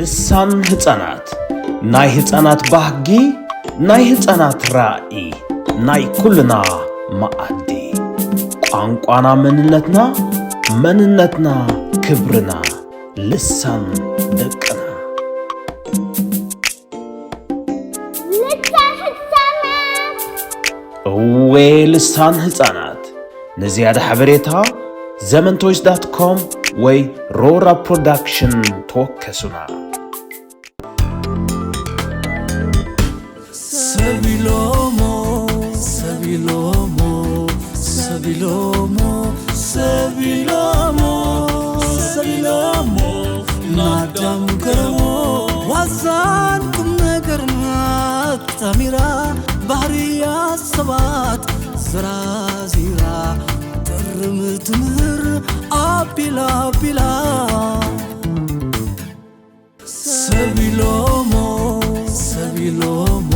ልሳን ህፃናት፣ ናይ ህፃናት ባህጊ፣ ናይ ህፃናት ራኢ፣ ናይ ኩልና መኣዲ። ቋንቋና መንነትና፣ መንነትና ክብርና። ልሳን ደቅና። ልሳን ህፃናት። እወ፣ ልሳን ህፃናት። ንዝያዳ ሓበሬታ ዘመንቶይስ ዳት ኮም ወይ ሮራ ፕሮዳክሽን ተወከሱና። ሰቢሎሞ፣ ሰቢሎሞ፣ ሰቢሎሞ፣ ሰቢሎሞ፣ ሰቢሎሞ፣ ናዳም ገረሞ። ዋዛን ቁም ነገርና ኣጣሚራ፣ ባህርያ ሰባት ዘራዚራ፣ ጥርም ትምህር ኣቢላ ኣቢላ። ሰቢሎሞ፣ ሰቢሎሞ።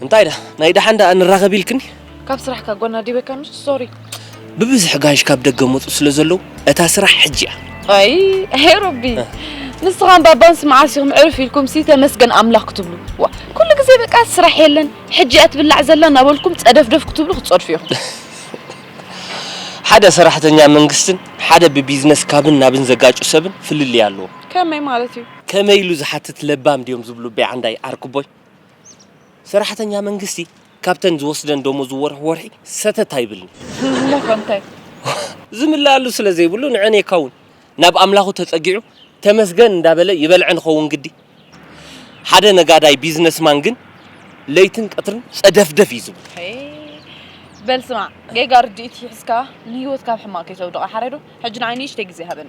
እንታይ ዳ ናይ ደሓን ደኣ ንራኸብ ኢልክኒ? ካብ ስራሕካ ጎና ዲበካ ንሱ ሶሪ። ብብዝሒ ጋይሽ ካብ ደገ መፁ ስለ ዘለዉ እታ ስራሕ ሕጂ እያ። ኣይ፣ ሄይ ሮቢ፣ እ። ንስኻን ባባን ስምዓስ ኢኹም ዕርፍ ኢልኩም ሲ ተመስገን ኣምላኽ ክትብሉ። ዋ፣ ኩሉ ግዜ በቃ ስራሕ የለን፣ ሕጂ እያ ትብላዕ ዘላ እናበልኩም ጸደፍደፍ ክትብሉ ክትጸድፉ ኢኹም። ሓደ ሰራሕተኛ መንግስትን ሓደ ብቢዝነስ ካብን ናብን ዘጋጩ ሰብን ፍልልይ ኣለዎ። ከመይ ማለት እዩ? ከመይ ኢሉ ዝሓትት ለባም ድዮም ዝብሉ ቤዓንዳይ ዓርኩቦይ? ሰራሕተኛ መንግስቲ ካብተን ዝወስደን ደሞዙ ወርሒ ወርሒ ሰተት ኣይብልን። እሞ ከ እንታይ? ዝምለኣሉ ስለ ዘይብሉ ንዕኔካ እውን ናብ ኣምላኹ ተጸጊዑ ተመስገን እንዳበለ ይበልዕ ንኸውን ግዲ። ሓደ ነጋዳይ ቢዝነስማን ግን ለይትን ቀትርን ጸደፍደፍ እዩ ዝብል። ሄይ፣ በል ስማዕ፣ ጌጋ ርድኢት ሒዝካ ንህይወትካ ኣብ ሕማቕ ከይተውድቓ ሓረዶ። ሕጂ ንዓይ ንእሽተይ ግዜ ሃበኒ።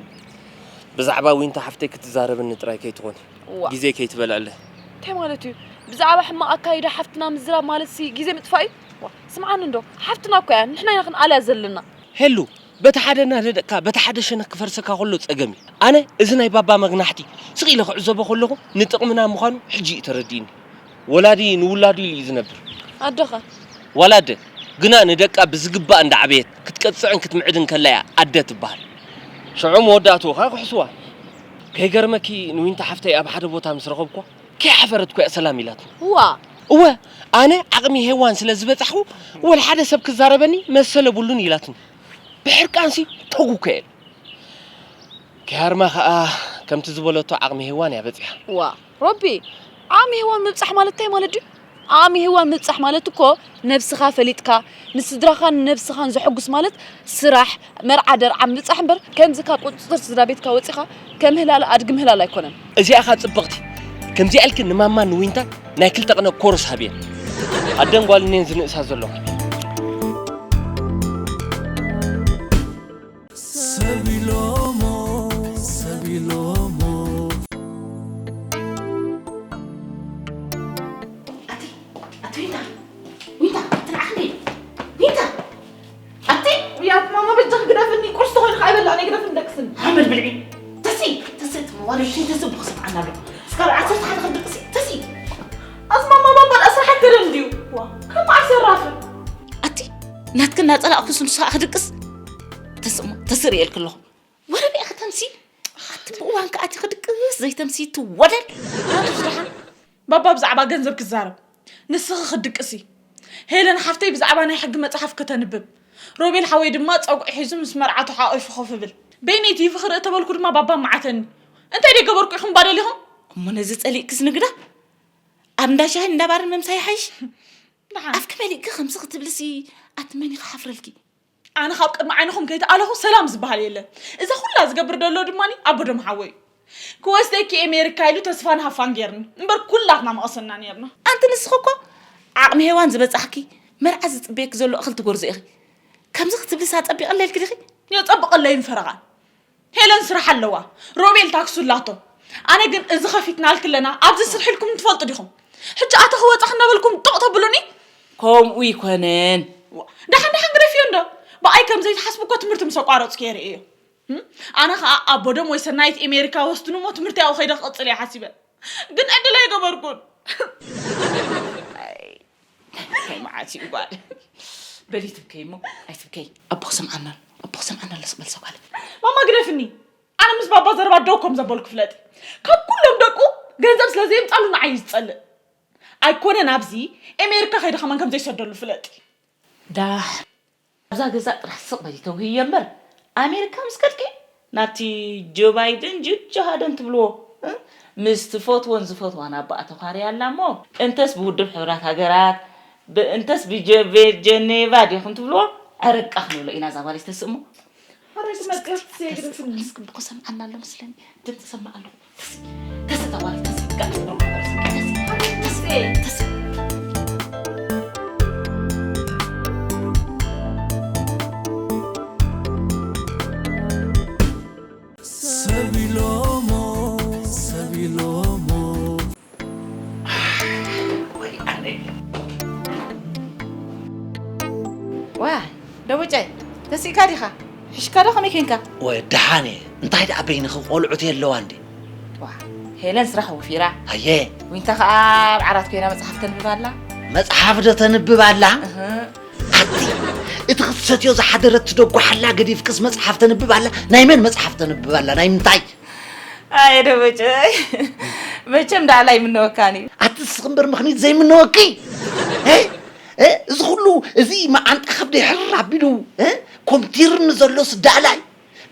ብዛዕባ ዊንታ ሓፍተይ ክትዛረበኒ ጥራይ ከይትኾኒ። እዋ። ግዜ ከይትበልዕለ። እንታይ ማለት እዩ? ብዛዕባ ሕማቕ ኣካይዳ ሓፍትና ምዝራብ ማለትሲ ግዜ ምጥፋእ እዩ? ዋ፣ ስምዓኒ እንዶ፣ ሓፍትና እኮ እያ፣ ንሕና ኢና ክንኣልያ ዘለና። ሄሉ፣ በቲ ሓደ እናደደቕካ በቲ ሓደ ሸነኽ ክፈርሰካ ከሎ ጸገም እዩ። ኣነ እዚ ናይ ባባ መግናሕቲ ስቕ ኢለ ክዕዘቦ ከለኹ ንጥቕምና ምዃኑ ሕጂ እዩ ተረዲእኒ። ወላዲ ንውላዱ ኢሉ እዩ ዝነብር። ኣደኸ? ዋላ ኣደ ግና ንደቃ ብዝግባእ እንዳዓበየት ክትቀጽዕን ክትምዕድን ከላ እያ ኣደ ትበሃል። ሽዑ መወዳእትኡ ኸኣ ክሕስዋ። ከይገርመኪ ንዊንታ ሓፍተይ ኣብ ሓደ ቦታ ምስ ረኸብኳ ከይሓፈረት እኮ እያ ሰላም ኢላትኒ። እዋ። እወ፣ ኣነ ዓቕሚ ሄዋን ስለ ዝበጻሕኩ ወላ ሓደ ሰብ ክዛረበኒ መሰል የብሉን ኢላትኒ። ብሕርቃንሲ ተጉ እኮ እየ። ከይሃርማ ኸኣ ከምቲ ዝበለቶ ዓቕሚ ሄዋን እያ በጺሓ። ዋ፣ ሮቢ፣ ዓቕሚ ሄዋን ምብጻሕ ማለት እንታይ ማለት ድዩ? ዓቕሚ ሄዋን ምብጻሕ ማለት እኮ ነብስኻ ፈሊጥካ፣ ንስድራኻን ነብስኻን ዘሐጉስ ማለት ስራሕ፣ መርዓ ደርዓ ምብጻሕ እምበር ከምዚ ካብ ቁጽጽር ስድራ ቤትካ ወጺኻ ከም ህላለ ኣድጊ ምህላል ኣይኮነን። እዚኣ ኸኣ ጽብቕቲ። ከምዚኣ ኢልኪ ንማማን ንዊንታን ናይ ክልተ ቅነ ኮርስ ሃብየን። ኣደን ጓልን እየን ዝንእሳ ዘለዋ። ሰቢሎሞ፣ ሰቢሎሞ። ኣቲ፣ ኣቲ ዊንታ፣ ዊንታ፣ ትንዓኽ እንዴ? ዊንታ፣ ኣቲ። ያት ማማ በጃኺ ግደፍኒ፣ ቁርሲ ተኾይኑ ከኣ ኣይበላዕን እየ፣ ግደፍኒ ደቅስኒ። ሓመድ ብልዒ። ተሲ፣ ተሲ፣ እቲ መዋልድቲ ተሲ ብኽስብ ዓና ኣሎ። እስካብ ዓሰርተ ሓደ ክድቅሲ፣ ተሲ። ኣስማማ ባባ ደኣ ስራሕ ኣይከደን ድዩ? ዋ፣ ከም መዓስ የራፍድ? ኣቲ፣ ናትክን እናጸላእኩስ ንሱ ከኣ ክድቅስ? ተስእሞ፣ ተስእ ርእየልኪ ኣለኹ። ወረ ቢኣ ከተምሲ፣ ኣቲ ብእዋን ከኣ እቲ ክድቅስ ዘይተምሲ ትወደል። ናትስ ደሓን ባባ ብዛዕባ ገንዘብ ክዛረብ፣ ንስኺ ክትድቅሲ። ሄለን ሓፍተይ ብዛዕባ ናይ ሕጊ መጽሓፍ ከተንብብ። ሮቤል ሓወይ ድማ ጸጉዒ ሒዙ ምስ መርዓቱ ሓቒፉ ኮፍ ይብል። በይነይ ቲቪ ክርኢ ተበልኩ ድማ ባባ መዓተኒ። እንታይ ደይ ገበርኩ ኢኹም ባደሊኹም? እሞ ነዚ ጸሊእክስ ንግዳ ኣብ እንዳ ሻሂን እንዳ ባርን ምምሳይ ይሓይሽ። ደሓን። ኣፍኪ መሊእኪ ከምዚ ክትብልሲ ኣቲ መን እዩ ክሓፍረልኪ? ኣነ ካብ ቅድሚ ዓይንኹም ከይተኣለኹ ሰላም ዝበሃል የለን። እዛ ኩላ ዝገብር ዘሎ ድማ ኣቦ ደም ሓወይ እዩ። ክወስደኪ እየ ሜሪካ ኢሉ ተስፋን ሃፋን ጌርኒ እምበር ኩላትና መቐሰና ኔርና። ኣንቲ ንስኺ እኮ ዓቕሚ ሄዋን ዝበጻሕኪ መርዓ ዝጽበየኪ ዘሎ እኽልቲ ጎርዞ ኢኺ። ከምዚ ክትብልስ ኣጸቢቐለይ ኢልኪ ዲኺ? የጸብቐለይን ፈረቓን። ሄለን ስራሕ ኣለዋ፣ ሮቤል ታክሱ ኣላቶ። ኣነ ግን እዚ ኸፊትናልኪ ኣለና፣ ኣብዚ ስርሒ ኢልኩም ትፈልጡ ዲኹም? ሕጂ ኣተኺ ወጻኺ እናበልኩም ጦቕ ተብሉኒ? ከምኡ ይኮነን። ዋ፣ ደሓን ደሓን ግደፍዮ እንዶ። ብኣይ ከም ዘይትሓስቡ እኮ ትምህርቲ ምስ ኣቋረፅኩ የርእዮ። ኣነ ከዓ ኣቦዶም ወይ ሰናይት ኤሜሪካ ወስድኑ እሞ ትምህርቲ ያው ከይደ ክቕፅል እየ ሓሲበ። ግን ዕድል ኣይገበርኩን። ኣይ፣ እንታይ መዓት እዩ ጓል። በሊ ትብከይ እሞ ኣይትብከይ። ኣቦ ክሰምዓና ኣሎ፣ ኣቦ ክሰምዓና ኣሎ፣ ስቕ በል ሰው ጓል። ማማ ግደፍኒ። ኣነ ምስ ባባ ዘረባ ደው ከም ዘበልኩ ፍለጢ። ካብ ኩሎም ደቁ ገንዘብ ስለ ዘየምጻሉ ንዓይ እዩ ዝጸልእ። ኣይኮነን ኣብዚ ኤሜሪካ ከይደ ከማን ከም ዘይሰደሉ ፍለጢ። ዳሕ ኣብዛ ገዛ ጥራሕ ስቕ በሊ ተውህየ እምበር ኣሜሪካ ምስ ከድኪ ናብቲ ጆ ባይደን ጆጆ ሃደን ትብልዎ እ? ምስ ትፈትዎን ዝፈትዋን ኣቦኣ ተዃርያ ኣላ እሞ እንተስ ብውድብ ሕቡራት ሃገራት ብ- እንተስ ብጀ- ብጀኔቫ ዲኹም ትብልዎ ዕርቃ ክንብሎ ኢና እዛ ጓለይ ተስእሞ። ኣረ፣ እዚ መጽሔት እስኪ፣ እስኪ፣ እስኪ፣ እስኪ ብኮ ሰምዓና ኣሎ መስለኒ። ድምፂ ሰማዕ ኣለኹ። ተስ-፣ ተስ እዛ ጓል ተስ፣ ጋዕ ዝበሉ ተስ፣ ተስ፣ ተስ። ሰብ ኢሎሞ፣ ሰብ ኢሎሞ። ወይ ኣነ። ዋ፣ ደቦጫይ፣ ተሲእካ ዲኻ? ሕሽካ ዶ ከመይ ኬንካ? ወይ ደሓን እየ። እንታይ ደኣ በይንኺ ቆልዑት የለዋ እንዴ? ዋ፣ ሄለን ስራሕ ወፊራ። ኣየ። ዊንታ ከኣ ኣብ ዓራት ኮይና መጽሓፍ ተንብብ ኣላ። መጽሓፍ ዶ ተንብብ ኣላ? እህ። ኣቲ፣ እቲ ክትሰትዮ ዝሓደረት ትደጓሓላ ገዲፍክስ መጽሓፍ ተንብብ ኣላ። ናይ መን መጽሓፍ ተንብብ ኣላ? ናይ ምንታይ? ኣየ ደቦጨይ፣ መቸም ደኣ ኣይምነወካን እዩ። ኣቲ እስኺ እምበር ምኽኒት ዘይምነወኪ። እ? እ? እዚ ኩሉ፣ እዚ መዓንጣ ከብደይ ሕር ኣቢሉ፣ እ? ኮምቲርኒ ዘሎ ስዳላይ።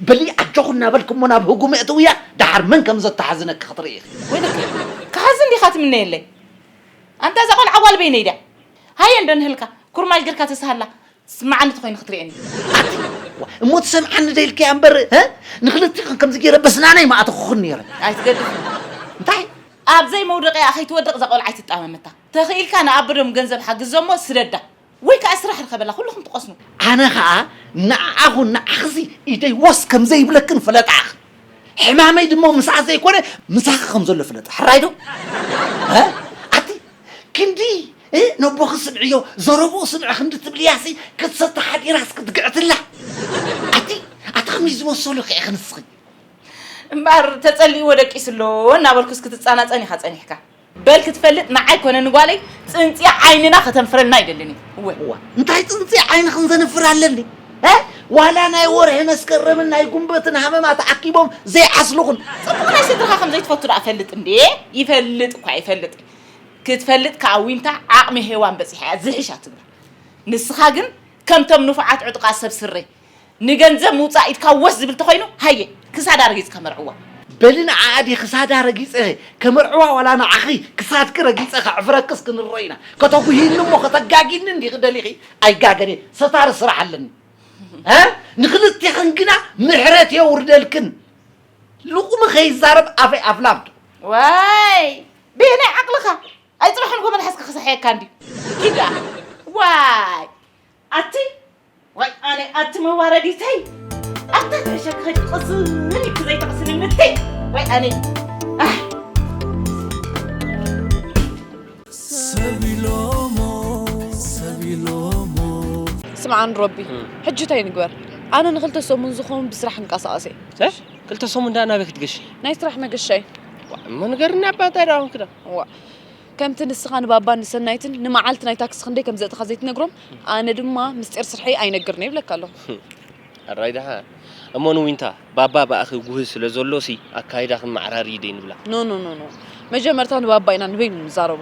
በሊ ኣጆኹ እናበልኩ እሞ ናብ ህጉም እትውያ፣ ደሓር መን ከም ዘተሓዝነኪ ክትርኢ ኢኺ። ወይለከ፣ ክሓዝን ዲኻ ትምነየለይ? ኣንታ እዛ ቆልዓ ጓል በይነይ ድያ? ሃየ እንዶ ንህልካ፣ ኩርማጅ ጌርካ ተስሃላ፣ ስምዓኒ ተኾይኑ ክትርእየኒ። ኣቲ፣ ዋ፣ እሞ ትሰምዓኒ ዶ ኢልክያ እምበር፣ እ? ንክልቲኽን ከምዚ ገይረ በስናነይ ምኣተኹኽን ነይረ። ኣይትገድፍ። እንታይ? ኣብ ዘይመውደቂኣ ከይትወድቕ እዛ ቆልዓ ኣይትጣመመታ። ተኽኢልካ ንኣበዶም ገንዘብ ሓግዞ እሞ ስደዳ። ወይ ከኣ ስራሕ ርከበላ፣ ኩልኹም ትቆስኑ። ኣነ ኸኣ ንዓኹን ንዓኽሲ ኢደይ ወስ ከም ዘይብለክን ፈለጣ። ሕማመይ ድማ ምሳኻ ዘይኮነ ምሳኺ ከም ዘሎ ፍለጥ። ሕራይ ዶ? እ? ኣቲ ክንዲ፣ እ፣ ነቦኺ ስምዕዮ፣ ዘረብኡ ስምዒ ክንዲ ትብልያሲ ክትሰቲ ሓዲራስ ክትግዕትላ። ኣቲ፣ ኣቲ ከመይ ዝመሰሉ ኸ ኢኺ ንስኺ? እምበኣር ተጸሊእዎ ደቂሱ ኣሎ እናበልኩስ ክትጻናጸን ኢኻ ጸኒሕካ። በል ክትፈልጥ ንዓይ ኮነ ንጓለይ ጽንጽያ ዓይንና ከተንፍረልና ኣይደልን እዩ። እወ። እዋ፣ እንታይ ጽንጽያ ዓይንኽን ዘንፍር ኣለኒ? እ? ዋላ ናይ ወርሒ መስከረምን ናይ ጉንበትን ሃመማ ተኣኪቦም ዘይዓስልኹን። ጽቡቕ ናይ ስድራኻ ከም ዘይትፈቱ ደኣ እፈልጥ እንዴ? ይፈልጥ እኳ ይፈልጥ። ክትፈልጥ ከኣ ዊንታ ዓቕሚ ሄዋን በጺሓ እያ ዝሕሻ ትብላ። ንስኻ ግን ከምቶም ንፉዓት ዕጡቓት ሰብ ስረ ንገንዘብ ምውጻእ ኢድካ ወስ ዝብል ተኾይኑ፣ ሃየ፣ ክሳዳ ረጊጽካ መርዕዋ። በሊ ንዓኣ ድየ ክሳዳ ረጊጸ ከመርዕዋ ዋላ ንዓኺ ክሳድኪ ረጊጸ ከዕፍረክስ ክንረኢና። ከተጉሂኒ እሞ ከተጋጊኒ እንዲኺ ደሊኺ? ኣይጋገን እየ፣ ሰታሪ ስራሕ ኣለኒ። እ? ንኽልቴኽን ግና ምሕረት የውርደልክን። ልቑሚ ከይዛረብ ኣፈይ ኣፍላምቱ። ዋይ፣ በየናይ ዓቕልኻ? ኣይ ጽባሕ ንጎ መልሓስካ ክሰሕየካ እንድዩ። ኪዳ። ዋይ። ኣቲ፣ ዋይ ኣነ ኣቲ መዋረዲተይ። ኣታ ተሸከ ቅስን ይክ ዘይተቅስን ምትይ። ዋይ ኣነ። ኣህ። ሰብ ኢሎሞ፣ ሰብ ኢሎሞ። ስምዓን ሮቢ፣ እም። ሕጂ እንታይ ንግበር? ኣነ ንክልተ ሰሙን ዝኸውን ብስራሕ ክንቀሳቐስ እየ። እ? ክልተ ሰሙን ደኣ ናበይ ክትገሺ? ናይ ስራሕ መገሻ እዩ። ዋ፣ እሞ ንገርኒ ኣባ፣ እንታይ ደኣ ኾንኪ ደኣ? ዋ፣ ከምቲ ንስኻ ንባባን ንሰናይትን ንመዓልቲ ናይ ታክሲ ክንደይ ከም ዘእትኻ ዘይትነግሮም፣ ኣነ ድማ ምስጢር ስርሐይ ኣይነግርን እየ ይብለካ ኣለኹ። ኣራይ ደሓን። እሞ ንዊንታ፣ ባባ ብኣኺ ጉሂ ስለ ዘሎሲ ኣካይዳኺ መዓራርዪ ደይ ንብላ። ኖ፣ ኖ፣ ኖ፣ ኖ። መጀመርታ ንባባ ኢና ንበይኑ ንዛረቦ።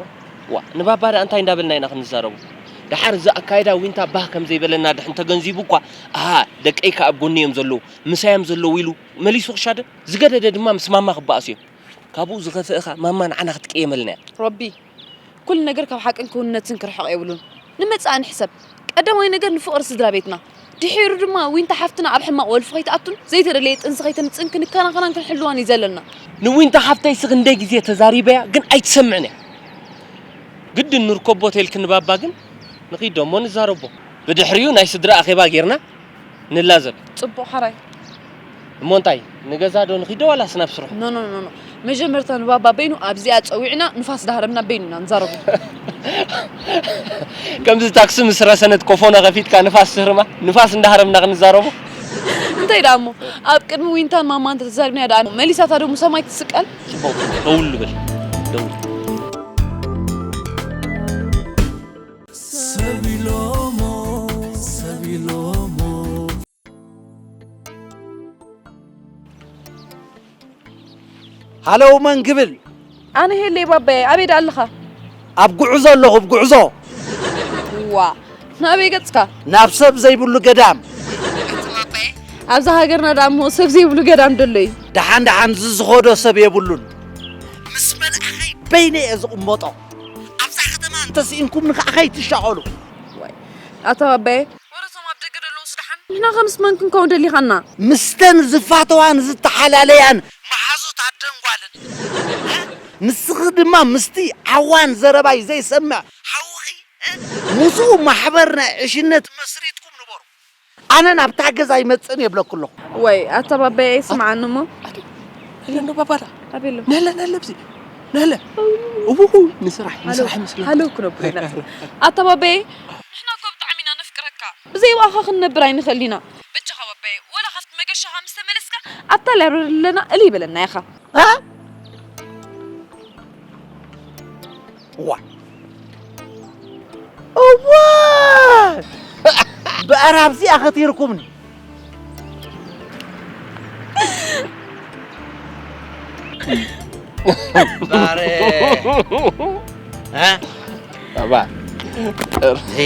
ዋ፣ ንባባ ደኣ እንታይ እንዳበልና ኢና ክንዛረቦ? ደሓር እዚ ኣካይዳ ዊንታ ባህ ከም ዘይበለና ድሕን ተገንዚቡ እኳ፣ ኣሃ፣ ደቀይ ከኣ ኣብ ጎኒ እዮም ዘለዉ፣ ምሳይ እዮም ዘለዉ ኢሉ መሊሱ ክሻደ፣ ዝገደደ ድማ ምስ ማማ ክበኣሱ እዮም። ካብኡ ዝኸፍእኻ ማማ ንዓና ክትቅየመልና እያ። ሮቢ፣ ኩሉ ነገር ካብ ሓቅን ክውንነትን ክርሕቕ የብሉን። ንመጻኢ ንሕሰብ። ቀዳማይ ነገር ንፍቕሪ ስድራ ቤትና። ድሒሩ ድማ ዊንታ ሓፍትና ኣብ ሕማቕ ወልፊ ከይትኣቱን ዘይተደለየ ጥንሲ ከይተምጽእን ክንከናኸናን ክንሕልዋን እዩ ዘለና። ንዊንታ ሓፍተይሲ ክንደይ ግዜ ተዛሪበያ፣ ግን ኣይትሰምዕን እያ። ግድን ንርከቦ ተይልክኒ ባባ ግን ንኺድ ዶ እሞ ንዛረቦ። ብድሕሪኡ ናይ ስድራ ኣኼባ ጌርና ንላዘብ። ጽቡቕ ሓራይ። እሞ እንታይ ንገዛ ዶ ንኺድ ዶ ዋላስ ናብ ስርሑ? ኖ፣ ኖ፣ ኖ፣ ኖ። መጀመርታ ንባባ በይኑ ኣብዚኣ ጸዊዕና ንፋስ ዳህረምና በይኑ ኢና ንዛረቦ። ከምዚ ታክሲ ምስ ረሰነት ኮፎና ከፊትካ ንፋስ ስህርማ፣ ንፋስ እንዳሃረምና ክንዛረቦ። እንታይ ደኣ እሞ፣ ኣብ ቅድሚ ዊንታን ማማን ተተዛሪብናያ ደኣ መሊሳታ ዶ ሙሰማይ ትስቀል? ጽቡቕ፣ ደውል በል። ደውል። ሰብ ኢሎሞ፣ ሰብ ኢሎሞ። ሃለው መን ክብል? ኣነ ሄለይ ባባየ፣ ኣበይ ደኣ ኣለኻ? ኣብ ጉዕዞ ኣለኹ፣ ኣብ ጉዕዞ። ዋ፣ ናበይ ገጽካ? ናብ ሰብ ዘይብሉ ገዳም። ኣቲ ባባየ፣ ኣብዛ ሃገርና ደኣ እሞ ሰብ ዘይብሉ ገዳም ደሎ እዩ። ደሓን ደሓን ዝዝኸዶ ሰብ የብሉን። ምስ መልኣኸይ በይነ እየ ዝቕመጦ። ኣብዛ ከተማ እንተስኢንኩምኒ ከዓ ከይትሻቐሉ። ዋይ፣ ኣታ ባባየ፣ ወረቶም ኣብ ደገ ደለዉ ስደሓን፣ ንሕና ከ ምስ መን ክንከውን ደሊኻና? ምስተን ዝፋተዋን ዝተሓላለያን መሓዙት ኣደን ጓልን። ንስኺ ድማ ምስቲ ዓዋን ዘረባይ ዘይሰምዕ ሓውኺ፣ ምስኡ ማሕበር ናይ ዕሽነት መስሪትኩም ንበሩ። ኣነ ናብታ ገዛ ኣይመጽእን የብለኩ ኣለኹ። ወይ፣ ኣታ ባባየ፣ ስምዓኒ እሞ። ኣለ ባባዳ። ኣቤሎ። ነለ፣ ነለ፣ ብዚ። ነለ። እውሁ፣ ንስራሕ፣ ሃሎ፣ ንስራሕ ይመስለኒ። ሃሎ ክነብር ኢና። ኣታ ባባየ፣ ንሕና እኮ ብጣዕሚ ኢና ነፍቅረካ። ብዘይ ብኣኻ ክንነብር ኣይንኽእል ኢና። በጃኻ ባባየ፣ ወላ ካብቲ መገሻኻ ምስ ተመለስካ፣ ኣብታ ላይብረሪ ኣለና እልይ በለና ኢኻ። እ? እዋ። እዋ! ብኣራብዚኣ ኸቲርኩምኒ። ባረ። እ? ባባ። ይሄ።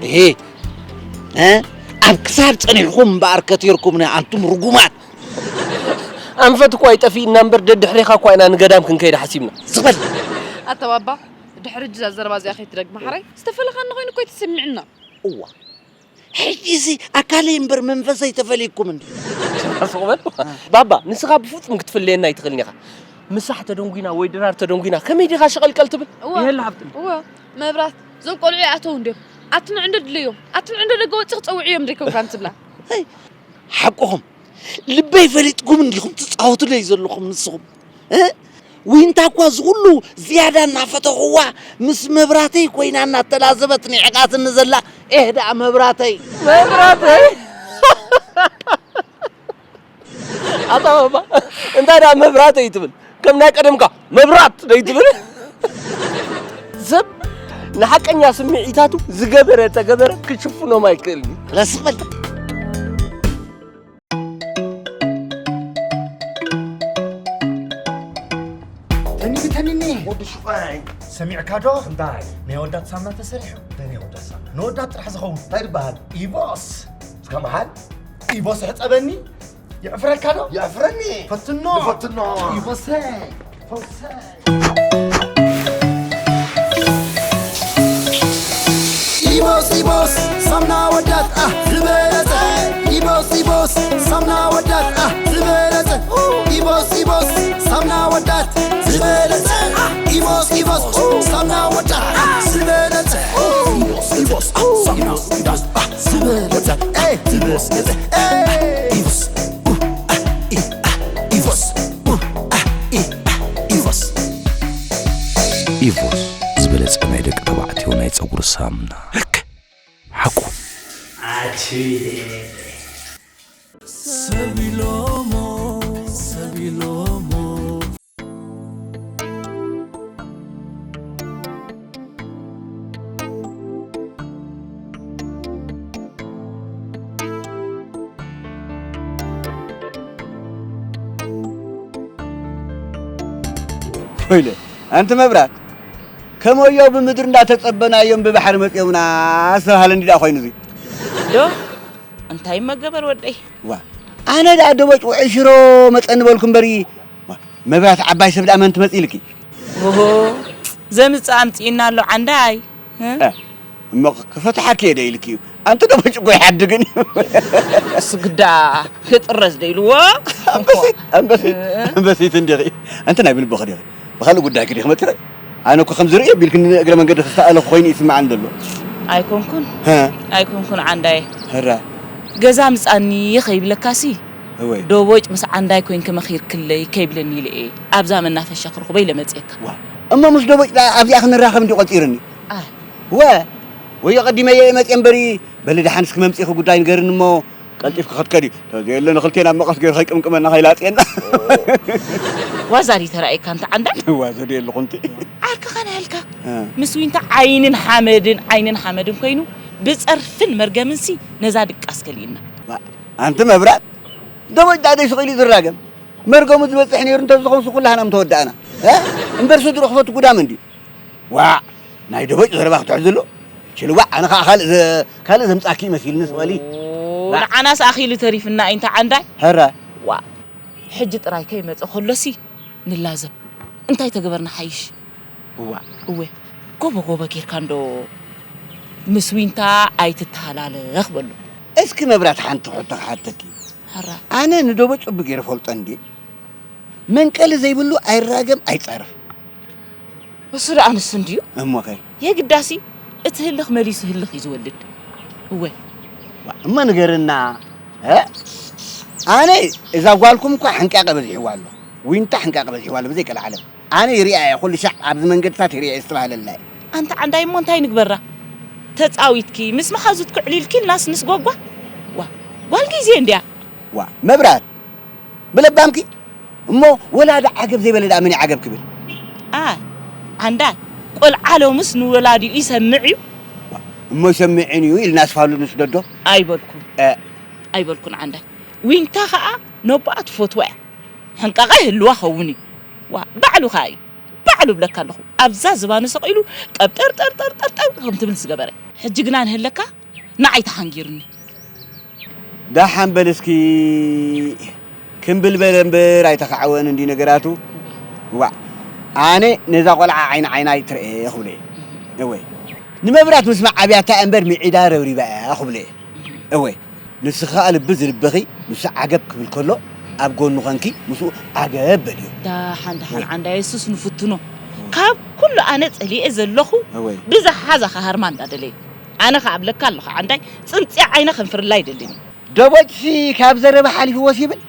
ይሄ። እ? ኣብ ክሳድ ጸኒሕኩም እምበኣር ከቲርኩምኒ ኣንቱም ርጉማት። ኣንፈት እኳ ኣይጠፊእና እምበር፣ ደድሕሬኻ እኳ ኢና ንገዳም ክንከይድ ሓሲብና። ዝበል። ኣታ ባባ፣ ድሕሪ እዛ ዘረባ እዚኣ ከይትደግማ ሓራይ፣ ዝተፈለኻኒ ኮይኑ እኮ ኣይትስምዕና። እዋ። ሕጂሲ ኣካለይ እምበር መንፈሰይ ተፈልይኩም እንዲ። ስቕ በል። ባባ፣ ንስኻ ብፍጹም ክትፍለየና ኣይትኽእልን ኢኻ። ምሳሕ ተደንጒና ወይ ድራር ተደንጒና፣ ከመይ ዲኻ ሽቐልቀል ትብል? እዋ። የለ ሃብትም። እዋ፣ መብራት፣ እዞም ቆልዑ ይኣተዉ እንድዮም። ኣቲ ንዕንዶ ድለዮም። ኣቲ ንዕንዶ ደገ ወጺ ክጸውዕዮም ደይኮንካ እንትብላ። ሄይ፣ ሓቅኹም። ልበይ ፈሊጥኩም እንዲኹም ትጻወቱለይ ዘለኹም ንስኹም። እ? ዊንታ እኳ እዚ ኩሉ ዝያዳ እናፈተኹዋ ምስ መብራተይ ኮይና እናተላዘበት ንዒቓትኒ ዘላ። ኤህ ደኣ መብራተይ። መብራተይ? ኣታ ባባ፣ እንታይ ደኣ መብራተይ ትብል? ከም ናይ ቀደምካ መብራት ደይ ትብል? ሰብ ንሓቀኛ ስምዒታቱ ዝገበረ ተገበረ ክሽፍኖም ኣይክእልን እዩ። ረስቕ በል። ተኒኒ፣ ተኒኒ። ወዲ ሽፋይ። ሰሚዕካ ዶ? እንታይ? ናይ ወዳት ሳምና ተሰሪሑ። እንታይ ናይ ወዳት ሳምና? ንወዳት ጥራሕ ዝኸውን። እንታይ ይበሃል? ኢቦስ። እስከ መሓል? ኢቦስ ሕጸበኒ። የዕፍረካ ዶ? የዕፍረኒ። ፈትኖ። ፈትኖ። ኢቦሰ። ፈውሰ። ኢቦስ፣ ኢቦስ፣ ሳምና ወዳት፣ ኣ፣ ዝበለጸ። ኢቦስ፣ ኢቦስ፣ ሳምና ወዳት፣ ኣ፣ ዝበለጸ። ኢቦስ፣ ኢቦስ፣ ሳምና ወዳት፣ ዝበለጸ። ኢቦስ፣ ኢቦስ፣ ሳምና ወዳት፣ ኣ፣ ዝበለጸ። ኢቦስ፣ ኢቦስ፣ ኣ፣ ሳምና ወዳት፣ ኣ፣ ዝበለጸ። ኤ፣ ዝበለጸ። ኤ፣ ኢቦስ፣ ኡ፣ ኣ፣ ኢ፣ ኣ፣ ኢቦስ፣ ኡ፣ ኣ፣ ኢ፣ ኣ፣ ኢቦስ። ኢቮስ ዝበለጸ ናይ ደቂ ተባዕትዮ ናይ ጸጉሪ ሳሙና። ርክ። ሓቁ። ኣችቤ። ሰብ ኢሎሞ፣ ሰብ ኢሎሞ። ወይለ፣ ኣንቲ መብራት፣ ከመዮ ብምድሪ እንዳተጸበናዮም ብባሕሪ መጽዮምና ዝተባህለ እንዲ ደኣ ኮይኑ እዚ። ዶ? እንታይ መገበር ወደይ? ዋ፣ ኣነ ደኣ ደቦጭ ውዑይ ሽሮ መጸኒ በልኩ እምበሪ፣ ዋ፣ መብራት ዓባይ ሰብ ደኣ መን ትመጽእ ኢልኪ? ኦሆ፣ ዘምጽእ ኣምጽእና ኣሎ ዓንዳይ። እ? እ፣ እሞ ክፈትሓኪ እየ ዶ ኢልኪ እዩ? ኣንቲ ደቦጭ እኮ ይሓድግን እዩ። ስግዳ ክጥረዝ ዶ ኢልዎ? ኣንበሲት፣ ኣንበሲት፣ እ? ኣንበሲት እንዲኺ። ኣንቲ ናይ ብልቦኺ ዲኺ? ብኻልእ ጉዳይኪ ዲኺ መጺኺ? ኣነ እኮ ከም ዝርእዮ ቢልክኒ እግረ መንገዲ ክሰኣለኹ ኮይኑ ይስምዓኒ ዘሎ። ኣይኮንኩን። ሀ? ኣይኮንኩን ዓንዳየ። ህራ። ገዛ ምጻኒ ከይብለካሲ፣ እወይ። ዶቦጭ ምስ ዓንዳይ ኮይንኪ መኺርክለይ ከይብለኒ ኢለ እየ ኣብዛ መናፈሻ ክረኽቦ ኢለ መጺኤካ። ዋ፣ እሞ ምስ ደቦጭ ኣብዚኣ ክንራኸብ እንዲ ቆፂርኒ። ኣይ። ወ ወዮ ቀዲመ እየ መፅየ እምበሪ። በሊ ደሓን እስኪ መምፅእኺ ጉዳይ ንገርኒ እሞ ቀልጢፍኪ ክትከዲ። ተዘየለ ንክልቴና መቐስ ገይሩ ከይቅምቅመና ከይላፅየና። ዋዛ ድዩ ተራእየካ እንተ ዓንዳይ? ዋዘ ድየ ኣለኹ እንቲ። ዓርክኻ ናይልካ እ። ምስ ዊንታ ዓይንን ሓመድን ዓይንን ሓመድን ኮይኑ ብፀርፍን መርገምንሲ ነዛ ድቃስ ከሊእና። ኣንቲ መብራት ደሞጅ ዳደይ ስቕ ኢሉ ዝራገም መርገሙ ዝበፅሕ ነይሩ እንተዝኾንሱ ኩላህና ምተወዳእና። እ? እምበር ስድርኡ ክፈቱ ጉዳም እንዲ። ዋዕ ናይ ደቦጭ ዘረባ ክትሕዝሉ ችልዋዕ ኣነ ከዓ ካልእ ዘ- ካልእ ዘምፃኪ መሲልኒ ስቐሊ። ንዓናስ ኣኺሉ ተሪፍና ኢንታ ዓንዳይ። ሀረ ዋ ሕጂ ጥራይ ከይመፀ ከሎሲ ንላዘብ እንታይ ተገበርና ሓይሽ። እዋ እወ ጎቦ ጎቦ ጌርካ እንዶ ምስ ዊንታ ኣይትተሃላለኽ በሉ። እስኪ መብራት ሓንቲ ሕቶ ክሓተኪ። ሀራ ኣነ ንደቦጭ ፅቡቅ ገይረ ፈልጦ እንዲ መንቀሊ ዘይብሉ ኣይራገም ኣይፃረፍ። እሱ ደኣ ንሱ እንድዩ። እሞኸ? የግዳሲ እቲ ህልኽ መሊሱ ህልኽ እዩ ዝወልድ። እወ። እሞ ንገርና። እ? ኣነ እዛ ጓልኩም እኳ ሕንቃቀ በዚሕዋ ኣሎ። ዊንታ ሕንቃቀ በዚሕዋ ኣሎ ብዘይ ቀልዓለም። ኣነ ይሪኣ እየ ኩሉ ሻዕ ኣብዚ መንገድታት ይሪኣ እየ ዝተባህለላ እየ። ኣንታ ዓንዳይ እሞ እንታይ ንግበራ? ተፃዊትኪ ምስ መሓዙትኪ ዕሊልኪ ኢልናስ ምስ ጎጓ? ዋ ጓል ጊዜ እንድያ። ዋ መብራት ብለባምኪ እሞ ወላዲ ዓገብ ዘይበለ ደኣ መን ዓገብ ክብል? ኣይ ዓንዳይ ቆልዓ ሎምስ ንወላዲኡ ይሰምዕ እዩ። እሞ ይሰምዕን እዩ ኢልና ኣስፋሉ ንስደዶ? ኣይበልኩን ኣይበልኩን ዓንዳይ። ዊንታ ኸዓ ነቦኣ ትፈትዋ እያ። ሕንቃቓ ይህልዋ ኸውን እዩ። ዋ ባዕሉ ኸዓ እዩ ባዕሉ እብለካ ኣለኹ ኣብዛ ዝባኑ ሰቒሉ ቀብጠርጠርጠርጠርጠር ከም ትብል ዝገበረ። ሕጂ ግና ንህለካ ንዓይ ተሓንጊሩኒ። ደሓን በል እስኪ ክምብል በለ እምበር ኣይተኻዕወን እንዲ ነገራቱ። ዋእ ኣነ ነዛ ቆልዓ ዓይኒ ዓይና ኣይትርኤ ክብሎ እየ። እወ ንመብራት ምስ መዓብያታ እምበር ምዒዳ ረብሪባ እያ ክብሎ እየ። እወ ንስኺ ከኣ ልቢ ዝልብኺ ንሱ ዓገብ ክብል ከሎ ኣብ ጎኑ ኾንኪ ምስኡ ዓገብ በልዮ። ደሓን ደሓን ዓንዳ የሱስ ንፍትኖ። ካብ ኩሉ ኣነ ጸሊኤ ዘለኹ ብዝሓ ዛኻ ሃርማ እንዳደለየ። ኣነ ከኣ እብለካ ኣለኹ ዓንዳይ ጽንጽያ ዓይነ ከንፍርላ ኣይደልን። ደቦጭሲ ካብ ዘረባ ሓሊፍዎስ ይብል።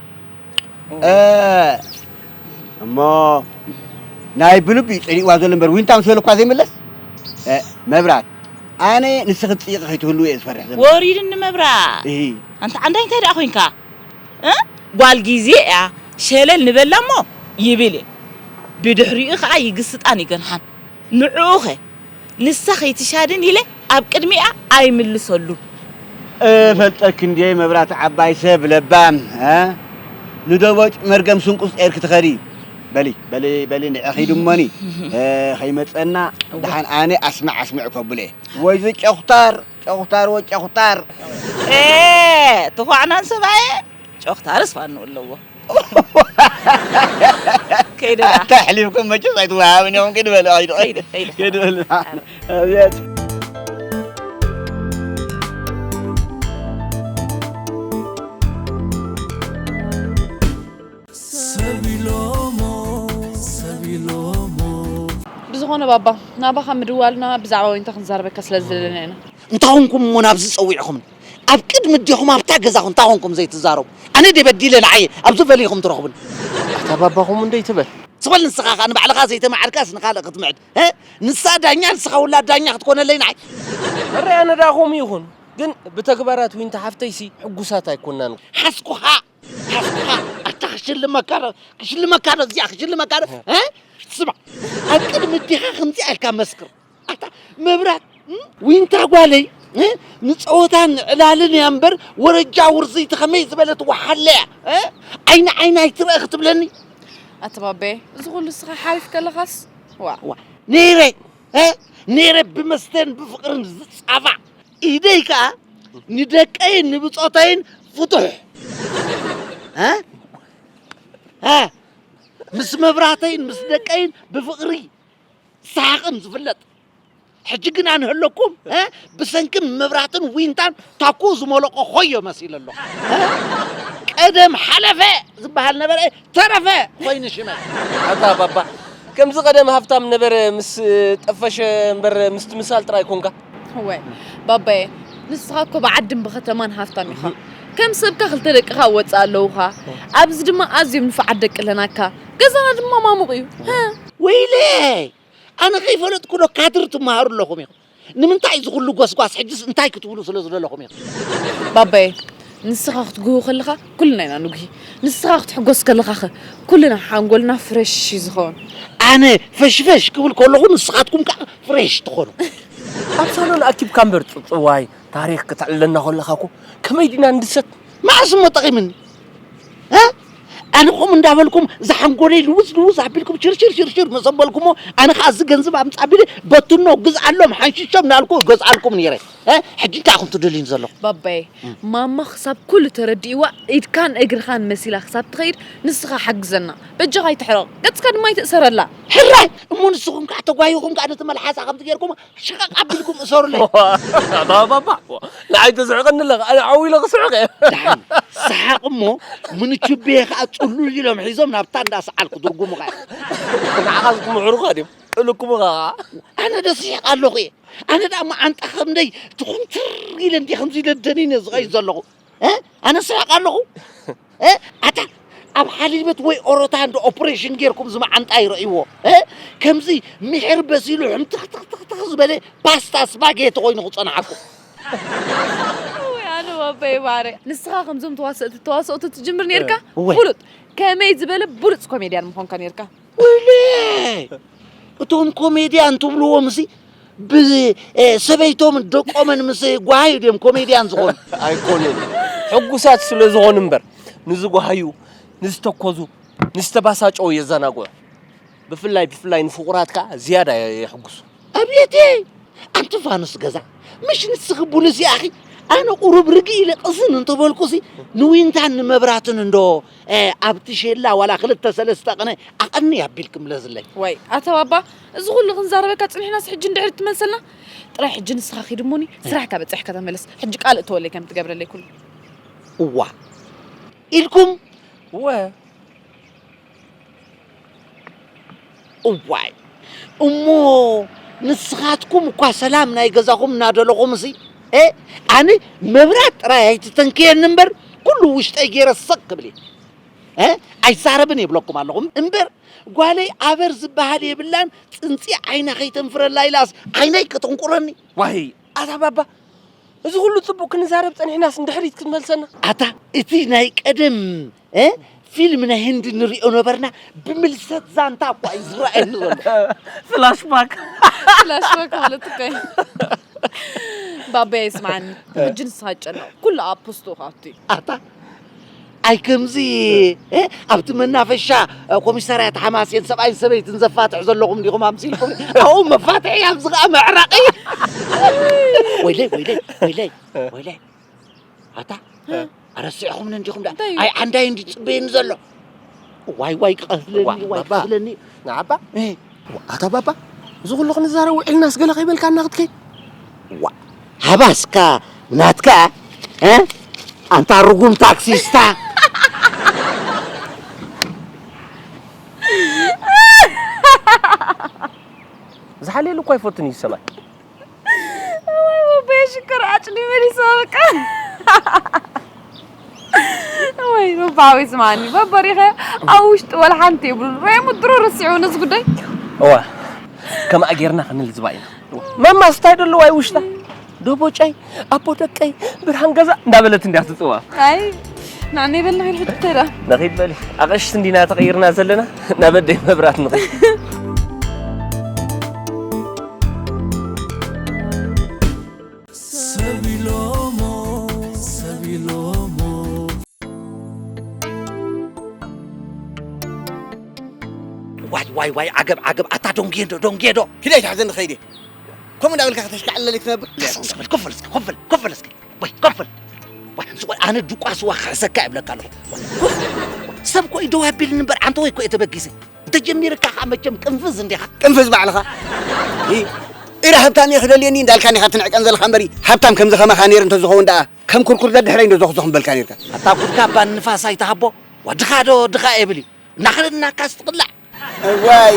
እ፣ እሞ ናይ ብልቢ እዩ ጸሊእዋ ዘሎ እምበር ዊንታ ምስ በለ እኳ ዘይምለስ። እ፣ መብራት ኣነ ንስኺ ትጽይቂ ከይትህልዊ እየ ዝፈርሕ ዘሎ። ወሪድኒ መብራ። እሂ። ኣንታ ዓንዳይ እንታይ ደኣ ኮይንካ? እ? ጓል ግዜ እያ ሸለል ንበላ እሞ ይብል እየ። ብድሕሪኡ ኸኣ ይግስጣን ይገንሓን። ንዕኡ ኸ ንሳ ከይትሻድን ኢለ ኣብ ቅድሚኣ ኣይምልሰሉን። እፈልጠኪ እንድየ መብራት ዓባይ ሰብ ለባም እ ንደቦጭ መርገም ስንቁስ ጸይርኪ ትኸዲ በሊ በሊ በሊ ንዒ ኺዲ እሞኒ እ ኸይመጸና ደሓን ኣነ ኣስምዕ ኣስምዕ ከብሎ እየ ወይዚ ጨኹታር ጨኹታር ወጨኹታር እ ትዃዕናን ሰብኣየ ጨኹታርስ ፋኑ ኣለዎ። ከይደ ደኣ። ኣታ ኣሕሊፍኩም መቸስ ኣይትወሃብን ኢኹም። ከይዲ በሉ፣ ከይዲ፣ ከይዲ፣ ከይዲ። ከይዲ በሉ። ኣብያት። ብዝኾነ ባባ ናባኻ ምድዋልና ብዛዕባ ወይንታ ክንዛረበካ ስለ ዝደለና ኢና። እንታይ ኾንኩም እሞ ናብዚ ጸዊዕኹምኒ? ኣብ ቅድሚ ኣዴኹም ኣብታ ገዛኹም እንታይ ኾንኩም ዘይትዛረቡ? ኣነ ድየ በዲለ ንዓየ ኣብዚ ፈሊኹም ትረኽቡኒ? ኣታ ባባኹም እንዶ ኣይትበል። ስቕ በል ንስኻ ኸኣ ንባዕልኻ ዘይተማዕርካስ ንኻልእ ክትምዕድ። ሀ? ንሳ ዳኛ ንስኻ ውላድ ዳኛ ክትኮነለይ ንዓይ። እረ ኣነ ደኣ ከምኡ ይኹን ግን ብተግባራት ዊንታ ሓፍተይሲ ሕጉሳት ኣይኮናን። ሓዝኩኻ ሓዝኩኻ ኣታ ክሽልመካ ዶ ክሽልመካ ዶ እዚኣ ክሽልመካ ዶ? ሀ? ስማዕ ኣብ ቅድሚ ኣዴኻ ከምዚኣ ኢልካ መስክር። ኣታ መብራት ዊንታ ጓለይ ንፀወታን ንዕላልን እያ እምበር ወረጃ ውርዝይቲ ከመይ ዝበለት ወሓለ እያ። ዓይኒ ዓይኒ ኣይትረአ ክትብለኒ። ኣቲ ባበየ እዚ ኩሉ ንስኻ ሓሪፍ ከለኻስ ዋእ። ነይረ ነይረ ብመስተን ብፍቕርን ዝፃባዕ ኢደይ ከዓ ንደቀይን ንብፆተይን ፍቱሕ ምስ መብራተይን ምስ ደቀይን ብፍቕሪ ሰሓቕን ዝፍለጥ ሕጂ ግን ኣንህለኩም ብሰንኪ መብራትን ዊንታን ታኩኡ ዝመለቆ ኾዮ መሲለ ኣለኹ። ቀደም ሓለፈ ዝበሃል ነበረ ተረፈ ኮይኑ ሽመት። ኣታ ባባ ከምዚ ቀደም ሃፍታም ነበረ ምስ ጠፈሸ እምበር ምስ ትምሳል ጥራይ ኮንካ። እዋይ ባባየ ንስኻ እኮ ብዓድን ብኸተማን ሃፍታም ኢኻ። ከም ሰብካ ክልተ ደቅኻ ወፅእ ኣለውኻ። ኣብዚ ድማ ኣዝዮም ንፉዓት ደቂ ኣለናካ። ገዛና ድማ ማሙቕ እዩ። ወይለይ ኣነ ከይፈለጥኩ ዶ ካድር ትመሃሩ ኣለኹም ኢኹም? ንምንታይ እዚ ኩሉ ጎስጓስ? ሕጅስ እንታይ ክትብሉ ስለ ዝደለኹም ኢኹም? ባባየ፣ ንስኻ ክትጉሁ ከለኻ ኩልና ኢና ንጉሂ። ንስኻ ክትሕጎስ ከለኻ ኸ ኩልና ሓንጎልና ፍረሽ እዩ ዝኸውን። ኣነ ፈሽፈሽ ክብል ከለኹ ንስኻትኩም ከዓ ፍሬሽ ትኾኑ። ኣብ ሳሎን ኣኪብካ እምበር ጽጽዋይ ታሪኽ ክተዕልለና ከለኻ እኮ ከመይ ዲና ንድሰት? መዓስ እሞ ጠቒምኒ? እ? ኣነ ከምኡ እንዳበልኩም እዛ ሓንጎለይ ልውዝ ልውዝ ኣቢልኩም ሽርሽር ሽርሽር ምስ ኣበልኩሞ ኣነ ከዓ እዚ ገንዘብ ኣምፃ ኣቢለ በትኖ ግዝኣሎም ሓንሽሾም እናልኩ እገዝኣልኩም ነይረ። እ? ሕጂ እንታይ ኢኹም ትደልዩኒ ዘለኹም? ባባየ፣ ማማ ክሳብ ኩሉ ተረዲእዋ ኢድካን እግርኻን መሲላ ክሳብ ትኸይድ ንስኻ ሓግዘና። በጃኻ ኣይትሕረቕ፣ ገጽካ ድማ ኣይትእሰረላ። ሕራይ እሞ ንስኹም ከዓ ተጓሂኹም ከዓ ነቲ መልሓሳ ከምዚ ጌርኩም ሽቐቕ ኣቢልኩም እሰሩለይ። ኣታ ባባ ንዓይ ተስሕቐኒ ኣለኻ ኣነ ዓው ኢለ ክስሕቕ እየ። ደሓን ሰሓቕ እሞ ምንቹቤ ከዓ ጽሉል ኢሎም ሒዞም ናብታ እንዳሰዓል ክድርጉሙኻ እዮም። ንዓኻ ዝክምሕሩኻ ድዮም ጥልኩምኻ። ኣነ ዶ ስሒቕ ኣለኹ እየ ኣነ ደኣ መዓንጣ ከምደይ ትኹምትር ኢለ እንዲ ከምዚ ኢለ ደኒነ ዝኸይድ ዘለኹ። እ? ኣነ ስሕቕ ኣለኹ። እ? ኣታ ኣብ ሓሊበት ወይ ኦሮታ እንዶ ኦፕሬሽን ጌርኩም ዝመዓንጣ ይረእይዎ። እ? ከምዚ ምሕር በሲሉ ሕምትኽትኽትኽትኽ ዝበለ ፓስታ ስፓጌቲ ኮይኑ ክጸንሓኩም። ኣነ ወበይ ባረ ንስኻ ከምዞም ተዋሰእቲ ተዋሰእቱ ትጅምር ነርካ እወ። ፍሉጥ ከመይ ዝበለ ብሉፅ ኮሜድያን ምኾንካ ነርካ ወይለይ እቶም ኮሜድያን ትብልዎም ሲ ብሰበይቶም ደቆምን ምስ ጓሃዩ ድዮም ኮሜድያን ዝኾኑ ኣይኮኑን ሕጉሳት ስለ ዝኾኑ እምበር ንዝጓሃዩ ንዝተኮዙ ንዝተባሳጨው የዘናግዑ ብፍላይ ብፍላይ ንፍቑራት ከዓ ዝያዳ የሕጉሱ ኣብየቴ ኣንቲ ፋኑስ ገዛ ምሽ ንስኺ ቡሉስ ኢኺ ኣነ ቁሩብ ርግእ ኢለ ቅስን እንተበልኩሲ ንዊንታን ንመብራትን እንዶ ኣብቲ ሼላ ዋላ ክልተ ሰለስተ ቅነ ኣቐኒ ኣቢልኪ ምለስለይ። ዋይ ኣታ ባባ እዚ ኩሉ ክንዛረበካ ጽኒሕናስ ሕጂ እንድሕር ትመልሰልና ጥራይ ሕጂ ንስኻ ኺድ እሞኒ ስራሕካ በጺሕካ ተመለስ ሕጂ ቃል እተወለይ ከም ትገብረለይ ኩሉ። እዋ ኢልኩም እወ እዋይ እሞ ንስኻትኩም እኳ ሰላም ናይ ገዛኹም እናደለኹምሲ እ ኣነ መብራት ጥራይ ኣይትተንክየኒ እምበር ኩሉ ውሽጠይ ገይረ ሰቅ ክብል እየ እ ኣይዛረብን የብለኩም ኣለኹ እምበር ጓለይ ኣበር ዝበሃል የብላን ፅንፂ ዓይና ከይተንፍረላ ኢላስ ዓይነይ ከተንቁረኒ ዋይ ኣታ ባባ እዚ ኩሉ ጽቡቕ ክንዛረብ ጸኒሕናስ ንድሕሪት ክትመልሰና። ኣታ እቲ ናይ ቀደም እ ፊልም ናይ ህንዲ ንሪኦ ነበርና ብምልሰት ዛንታ እኳ እዩ ዝረኣየኒ ዘሎ። ፍላሽባክ ፍላሽባክ ማለት እኮ እዩ። ባበይ ስምዓኒ ሕጂ ንስኻ ጨነቕ ኩሉ ኣብ ፖስቱ ካቱ እዩ። ኣታ ኣይ ከምዚ ኣብቲ መናፈሻ ኮሚሳርያት ሓማሴን ሰብኣይን ሰበይትን ዘፋትሕ ዘለኹም ዲኹም ኣምሲልኩም ኣብኡ መፋትሒ ኣብዚ ከዓ መዕረቒ ወይለይ ወይለይ ወይለይ ወይለይ ኣታ ኣረሲዕኹምኒ እንዲኹም ዳ እንታይ እዩ? ኣይ ዓንዳይ እንዲ ፅበየኒ ዘሎ ዋይ ዋይ ክቐትለኒ ዋ፣ ዋይ ባባ። ክቐትለኒ ንዓባ ኣታ ባባ እዚ ኩሉ ክንዛረብ ውዒልናስ ገለ ከይበልካና ክትከይድ ዋ ሃባስካ ናትካ እ? ኣንታ ርጉም ታክሲስታ ዝሓልየሉ እኳ ይፈቱን እዩ ሰብኣይ ወይ ወበየ ሽኮር ኣጭሊ መሊሶ በቃ ወይ ወባዊ ዝማኒ በበሪኸ ኣብ ውሽጢ ወላ ሓንቲ የብሉን ረይሙ ድሮ ረሲዑ ነዚ ጉዳይ እዋ ከማኣ ጌርና ክንልዝባ ኢና ማማስ እንታይ ደለዋ እዩ ውሽጣ ዶቦጨይ ኣቦ ደቀይ ብርሃን ገዛ እንዳበለት እንዲያ ትፅዋ ኣይ ናነይ በልና ኸይድ ሕጂ ተዳ ንኸይድ በሊ ኣቐሽቲ እንዲና ተቐይርና ዘለና ናብ ኣደይ መብራት ንኸይድ ሰብ ኢሎሞ ሰብ ኢሎሞ ዋይ ዋይ ዋይ ዓገብ ዓገብ ኣታ ዶንጌዶ ዶንጌዶ ኪዳይ ትሓዘኒ ኸይደ ከምኡ እንዳበልካ ከተሽካዕለሊ ትነብር ቀስ በል ኮፈል እስኪ ኮፈል ኮፈል እስኪ ወይ ኮፈል ወይ ስወ ኣነ ድቋ ስዋ ክሕሰካ ይብለካ ኣለኹ ሰብ ኮይ ደው ኣቢልኒ እምበር ኣንተ ወይ ኮይ ተበጊሰ እንተጀሚርካ ከዓ መቸም ቅንፍዝ እንዲኻ ቅንፍዝ ባዕልኻ ኢራ ሃብታም እየ ክደልየኒ እንዳልካ ኒኻ ትንዕቀን ዘለኻ እምበሪ ሃብታም ከምዚ ከማኻ ነይሩ እንተዝኸውን ደኣ ከም ኩርኩር ደድሕረይ እንዶ ዘኹዞ ክምበልካ ነርካ ኣታ ጉድካ ባን ንፋስ ኣይትሃቦ ወድኻ ዶ ድኻ የብል እዩ እናኸደድናካስ ትቕላዕ እዋይ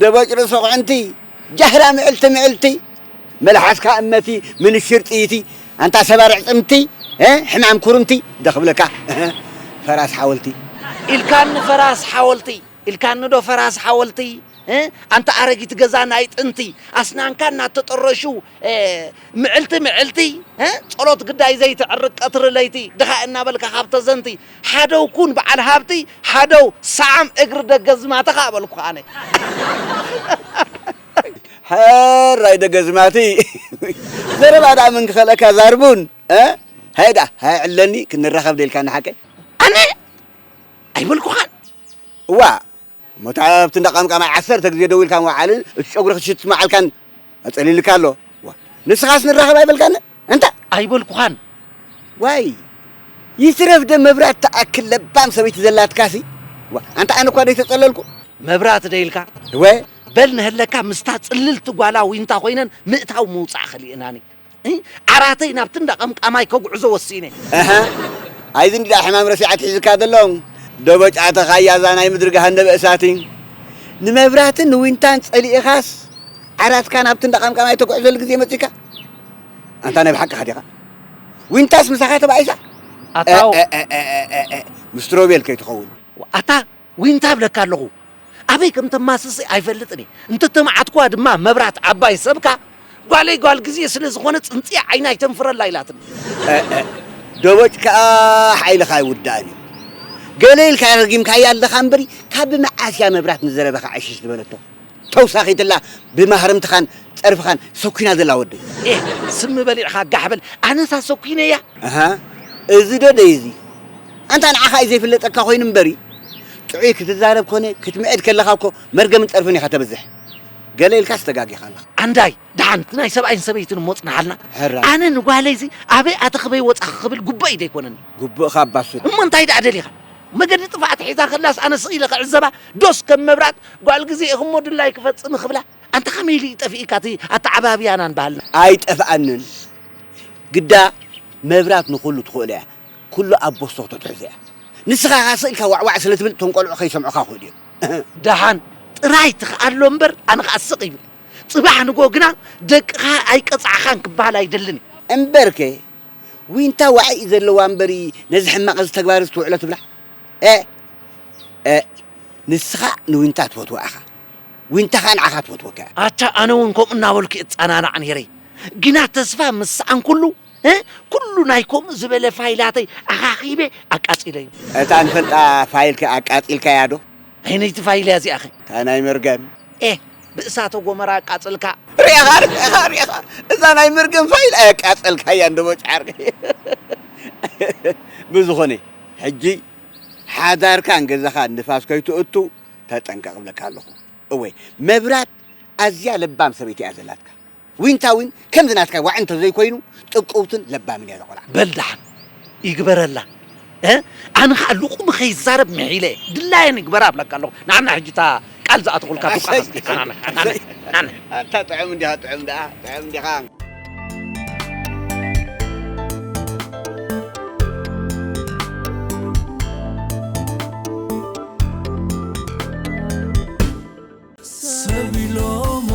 ደቦጭ ርእሲ ቑዕንቲ ጃህራ ምዕልቲ ምዕልቲ መልሓስካ እመቲ ምንሽር ጥይቲ ኣንታ ሰባርዕ ጥምቲ ሕማም ኩርምቲ ዶ ክብለካ ፈራስ ሓወልቲ ኢልካኒ ፈራስ ሓወልቲ ኢልካኒ ዶ ፈራስ ሓወልቲ እ? ኣንታ ኣረጊት ገዛ ናይ ጥንቲ፣ ኣስናንካ እናተጠረሹ፣ እ፣ ምዕልቲ ምዕልቲ፣ እ? ጸሎት ግዳይ ዘይትዕርቅ ቀትሪ ለይቲ፣ ድኻ እናበልካ ካብ ተዘንቲ፣ ሓደው ኩን በዓል ሃብቲ፣ ሓደው ሰዓም እግሪ ደገዝማትኻ በልኩ ኣነ። ሕራይ ደገዝማቲ። ዘረባ ደኣ ምን ክኸለካ ዛርቡን፣ እ? ሃይ ደኣ፣ ሃይ ዕለኒ፣ ክንራኸብ ደልካ ንሓቀይ? ኣነ? ኣይበልኩኻን። እዋ፣ እሞ እታ ኣብቲ እንዳ ቀምቃማይ ዓሰርተ ግዜ ደዊልካ ምውዓልን እቲ ጨጉሪ ክትሽት ምዓልካን ኣጸሊልካ ኣሎ። ዋ፣ ንስኻስ ንራኸብ ኣይበልካን? እንታ? ኣይበልኩኻን። ዋይ፣ ይትረፍ ደ መብራት ትኣክል ለባም ሰበይቲ ዘላትካሲ። ዋ፣ ኣንታ ኣነ እኳ ደይተጸለልኩ። መብራት ደይልካ? እወ። በል ንህለካ ምስታ ጽልልቲ ጓላ ዊንታ ኮይነን ምእታው ምውጻእ ከሊእናኒ። እ? ዓራተይ ናብቲ እንዳ ቀምቃማይ ከጉዕዞ ወሲነ። ኣሃ፣ ኣይዚ እንዲ ደኣ ሕማም ረሲዓት ሒዝካ ዘሎ። ደቦጫ ተኻያ እዛ ናይ ምድሪ ገሃነብ እሳት። ንመብራትን ንዊንታን ጸሊእኻስ ዓራትካ ናብቲ እንዳ ቀምቃማይ ተጉዕዘሉ ግዜ መጺካ? ኣንታ ናይ ብሓቅኻ ዲኻ? ዊንታስ ምሳኻ ተባኢሳ? ኣታው። እ፣ እ፣ እ፣ እ፣ እ፣ እ፣ ምስ ትሮቤል ከይትኸውን። ኣታ ዊንታ እብለካ ኣለኹ። ኣበይ ከም ተማስሲ ኣይፈልጥን እየ። እንተተማዓትኩዋ ድማ መብራት ዓባይ ሰብካ ጓለይ ጓል ግዜ ስለ ዝኾነ ጽንጽያ ዓይና ኣይተንፍረላ ኢላትኒ። እ፣ እ፣ ደቦጭ ከኣ ሓይልኻ ኣይውዳእን እዩ። ገለ ኢልካ ረጊምካያ ኣለኻ እምበሪ፣ ካብ መዓስ እያ መብራት ንዘረባኻ ዕሽሽ ዝበለቶ? ተውሳኺትላ ብማህረምትኻን ጸርፍኻን ሰኪና ዘላ ወደይ። ኤህ፣ ስሚ በሊዕኻ ጋሕ በል። ኣነሳ ሰኪነያ? ኣሃ፣ እዚ ዶ ደይ እዚ? ኣንታ ንዓኻ እዩ ዘይፍለጠካ ኮይኑ እምበሪ፣ ጥዑይ ክትዛረብ ኮነ ክትምዕድ ከለኻ እኮ መርገምን ጸርፍን ኢኻ ተብዝሕ። ገለ ኢልካስ ተጋጊኻ ኣለኻ። ኣንዳይ፣ ደሓን እቲ ናይ ሰብኣይን ሰበይትን እሞ ጽንሓልና። ሕራይ። ኣነ ንጓለይሲ ኣበይ ኣተኽበይ ወጻኺ ክብል ጉቡእ እዩ ዘይኮነኒ። ጉቡእኻ ኣባሱ። እሞ እንታይ ደኣ ደሊኻ? መገዲ ጥፍኣት ሒዛ ከላስ ኣነ ስቕ ኢለ ክዕዘባ? ዶስ ከም መብራት ጓል ግዜ ኢኹሞ ድላይ ክፈጽም ክብላ? ኣንታ ከመይ ኢሉ እዩ ጠፊእካ እቲ ኣተዓባብያናን ባህልና? ኣይጠፍኣንን። ግዳ መብራት ንኹሉ ትኽእሎ እያ። ኩሉ ኣብ ቦስቶ ክትሕዞ እያ። ንስኻ ኸኣ ስቕ ኢልካ ዋዕዋዕ ስለ ትብል እቶም ቆልዑ ከይሰምዑኻ ይኽእሉ እዮም። ደሓን ጥራይ ትኽኣሎ እምበር ኣነ ኸኣ ስቕ ይብል። ጽባሕ ንግሆ ግና ደቅኻ ኣይቀጻዕኻን ክበሃል ኣይደልን እዩ። እምበርከ ዊንታ ዋዒ እዩ ዘለዋ እምበሪ ነዚ ሕማቕ እዚ ተግባር እዚ ትውዕሎ ትብላ? እ፣ እ፣ ንስኻ ንዊንታ ትፈትዋ ኢኻ። ዊንታ ኸኣ ንዓኻ ትፈትወካ እያ። ኣታ ኣነ እውን ከምኡ እናበልኩ እየ እጸናናዕ ነይረ። ግና ተስፋ ምስ ሰኣንኩሉ፣ እ፣ ኩሉ ናይ ከምኡ ዝበለ ፋይላተይ ኣኻኺበ ኣቃጺለዮ። እታ ንፈልጣ ፋይልከ ኣቃጺልካያ ዶ? ኣየነይቲ ፋይል እያ እዚኣኸ? እታ ናይ መርገም። ኤህ፣ ብእሳተ ጎመራ ኣቃጽልካ። ርኢኻ፣ ርኢኻ፣ ርኢኻ። እዛ ናይ መርገም ፋይል ኣየቃጸልካያን ዶ ቦጫርቂ? ብዝኾነ፣ ሕጂ ሓዳርካን ገዛኻን ንፋስ ከይትእቱ ተጠንቀቕ እብለካ ኣለኹ። እወ፣ መብራት ኣዝያ ለባም ሰበይቲ እያ ዘላትካ። ዊንታ እውን ከምዚ ናትካ ዋዒ እንተዘይኮይኑ ጥቁውትን ለባምን እያ እዛ ቆልዓ። በል ደሓን ይግበረላ። እ? ኣነ ኸኣ ልቑሚ ኸይዛረብ ምሒለ እየ። ድላየን ይግበራ እብለካ ኣለኹ። ንዓና ሕጂ እታ ቃል ዝኣተኹልካ ዱቃ ኣሰይ፣ ኸስቲ። ኣሰይ፣ ኣነ፣ ኣነ፣ ኣሰይ። ኣነ፣ ኣነ። ኣታ ጥዑም እንዲኻ፣ ጥዑም ደኣ፣ ጥዑም እንዲኻ። ሰብ ኢሎሞ፣